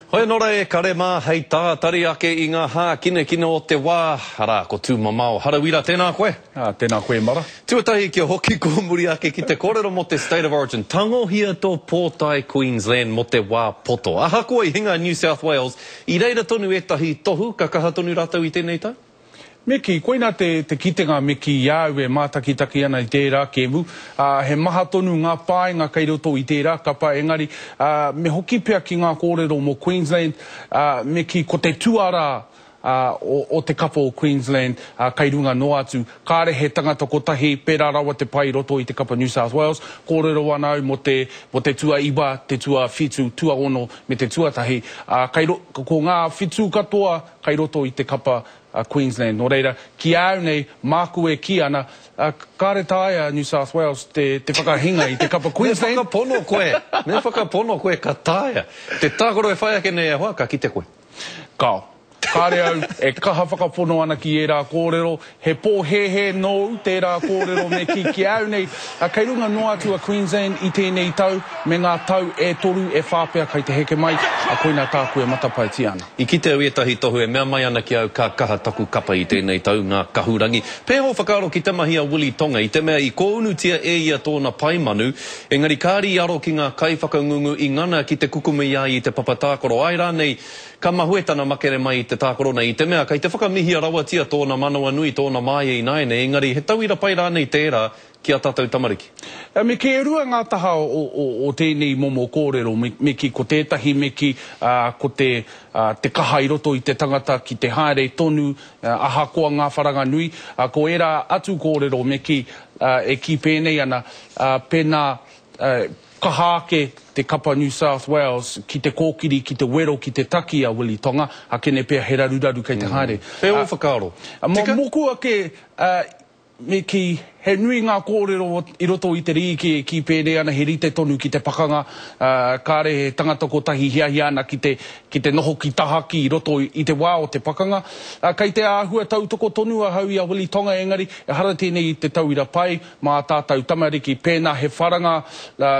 Hoi anō rā e kare mā, hei tātari ake i ngā hākinakina o te wā, arā, ko Tūmamao Harawira, tēnā koe. Ā, tēnā koe e mara. Tuatahi kia hoki kōmuri ake ki te kōrero mō te State of Origin. Tangohia tō pōtae Queensland mō te wā poto. Ahakoa i hinga New South Wales, i reira tonu ētahi tohu ka kaha tonu rātou i tēnei tau? Me kī, koinā te, te kitenga me kī i a au e mātakitaki ana i tērā kēmu, ā, he maha tonu ngā painga kei roto i tērā kapa, engari, ā, me hoki pea ki ngā kōrero mō Queensland, ā, me kī, ko te tuarā, ā, o, o te kapa o Queensland, ā, kei runga noa atu. Kāre he tangata kotahi pērā rawa te pai i roto i te kapa New South Wales. Kōrero ana au mō te, mō te tuaiwa, te tuawhitu, tuaono me te tuatahi, ā, kei ro, ko ngā whitu katoa kei roto i te kapa a Queensland. Nō reira, ki a au nei, māku e kī ana, kāre taea New South Wales te, te whakahinga i te kapa Queensland. Me whakapono koe, me whakapono koe ka taea. Te tākaro e whai ake nei e hoa, ka kite koe. Kāo. Kāre au e kaha whakapono ana ki ērā kōrero, he pōhēhē nōu tērā kōrero me kī ki a au nei, kei runga noa atu a Queensland i tēnei tau me ngā tau e toru, e whā pea kei te heke mai, koinā tāku e matapaetia ana. I kite au i ētahi tohu e mea mai ana ki au ka kaha taku kapa i tēnei tau, ngā kahurangi. Pēhea ō whakaaro ki te mahi a Willie Tonga i te mea i kōunutia e ia tōna paemanu, engari kāre i aro ki ngā kaiwhakangungu i ngana ki te kukume i a ia i te papa tākaro, āe rānei ka mahue tana makere mai i te tākaro nei i te mea kei te whakamihia rawatia tōna manawanui, tōna māia ināianei, engari he tauira pai rānei tērā ki ā tātou tamariki. Me kī e rua ngā taha o tēnei momo kōrero, me kī ko tētahi me kī ko te te kaha i roto i te tangata ki te haere tonu ahakoa ngā wharanga nui, ko ērā atu kōrero me kī e kī pēnei ana pēnā kaha ake te kapa New South Wales ki te kōkiri, ki te wero, ki te taki a Willie Tonga, akene pea he raruraru kei te haere. He ō whakaaro? Tika? Mōku ake, Me kī, he nui ngā kōrero i roto i te rīki e kī pēnei ana he rite tonu ki te pakanga, ā, kāre he tangata kotahi hiahia ana ki te, ki te noho ki tahaki i roto i te wā o te pakanga. Ā, kei te āhua tautoko tonu ahau i a Willie Tonga engari ehara tēnei i te tauira pai mā tātou tamariki pēnā he wharanga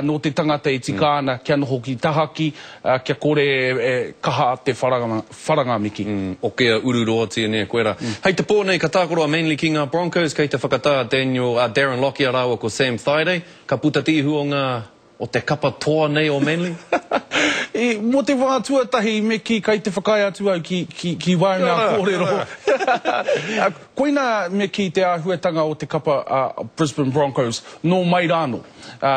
nō te tangata e tika ana kia noho ki tahaki, ā, kia kore e kaha te wharanga. Wharanga Miki. Mm, okea ururoatia nei koe ra. Hei te pō nei ka tākaro a Manly ki ngā Broncos, kei te whakatā a Daniel, a Darren Lockyer rāua ko Sam Thaiday. Ka puta te ihu o ngā, o te kapa toa nei o Manly? I, mō te wā tuatahi me kī kei te whakaae atu au ki, ki, ki wāu ngā kōrero. Koinā me kī te āhuatanga o te kapa a Brisbane Broncos nō mai rānō.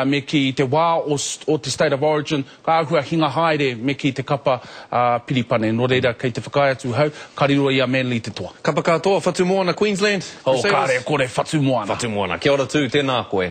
Me kī i te wā o, o te State of Origin, Ka āhua hinga haere me kī te kapa a Piripane, nō reira kei te whakaae atu hau, ka riro i a Manly te toa. Kapa katoa, Whatumoana, Queensland, Oh, Crusaders. kāre e kore, Whatumoana. Whatumoana. Kia ora Tū, tēnā koe.